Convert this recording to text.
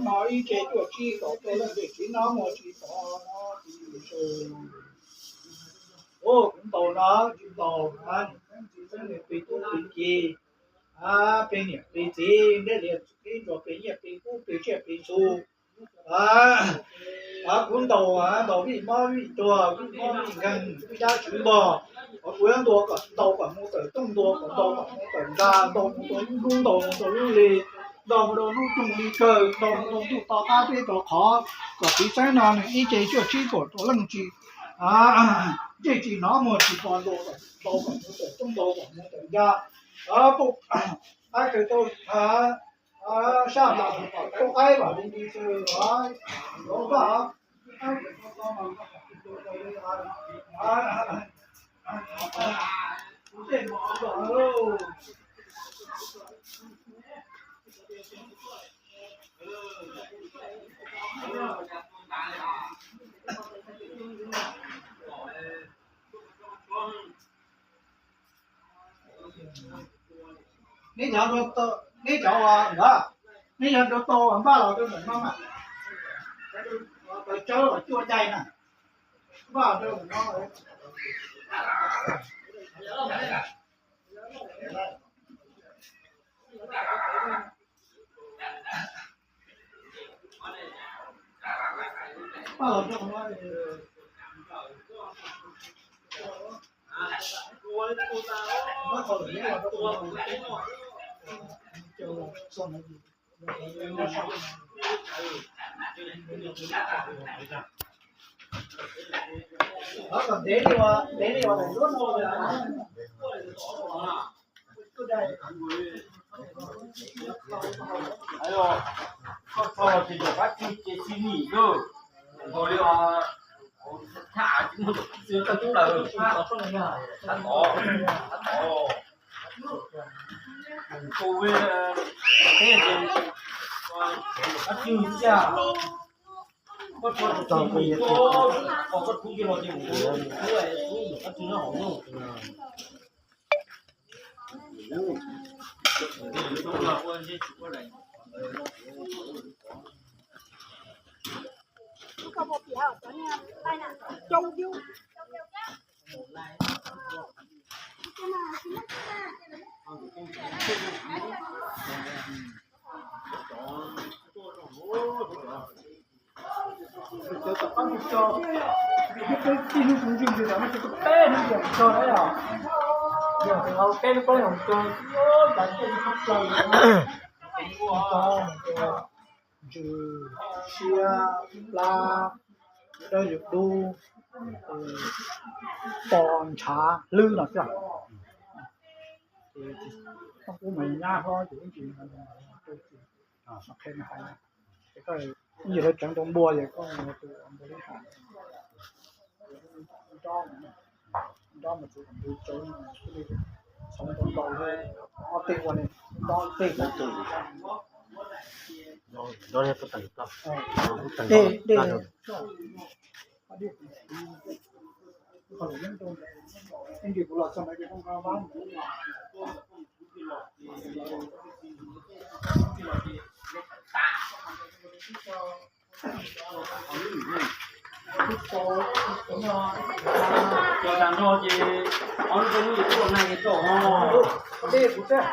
no ib ce cuaj tsib kaum rau leej, tsis no muaj tsis tau no tsis sw. Kuv ntaus no tsis ntaus, niam txiv xeeb niam plig tub plig ki, plig niam plig txiv, ntiaj teb plig nyiaj plig kub plig tsiaj plig txhu. Kuv ntaus, ntaus vij mob vij tuag, vij mob vij nkeeg, vij dab tswv npog. Kuv yuav ntaus kom, ntaus kom mus tawm rooj, ntaus kom, ntaus kom mus tawm ntxa, ntaus mus rau lub hnub, ntaus mus rau lub hli, ntaus mus rau lub rooj hli kawg, ntaus mus rau ntuj to qab teb to qhov, kom txiv xeeb no nws ib ce cuaj tsib kaum rau leej tsis, ntsej tsis hnov muag tsis pom, ntaus kom, ntaus kom mus tawm rooj, ntaus kom mus tawm ntxa. Pub qaib kawg tau, sab ntas pub qaib vam li li xwb, lov vaj. Neb cov, neb cov uas, neb cov rau tau npaj los rau ntawm no na. Tawv tsawb los cuaj daim na, npaj rau ntawm no. Koj txog ces yog pab tswj ces xij nim lawm, nkaus li os, tham tsis muaj tus xwb tau cub lawm. Tab tom, tab tom, tus teb ces pab tswj tiag. Koj txog tus xij nim tuaj, koj khub kiag los ces kuv, kuv, kuv pab tswj nyob hauv no. Cov tom qab mus tso, peb hnub kuv ntsis ntsis tam no ces peb hnub tias tso na yom. Yog hauv peb lub peb hnub tso, tas tej lub peb tso, tso ntsws, siab, plab, dawb yus dub, pos ntshav hlwb no xwb. Ces koj pub mas nyab hlob ces ib ntsis qhia hais, es koj ib ntsis lawv tseev rau npua ces koj tus npua lub hais, nroj, nroj mas tsis nrov tsaus, txhoov rau npau ob teg ua li, nroj teg, nroj puag tag toj, dej, dej. Ib ntsis kuv los txog ntawd ces koj nqa vab mus. Cov tas nrho ces ob lub rau lub ces kuv los nag ces tso ho. Dej kuv teb.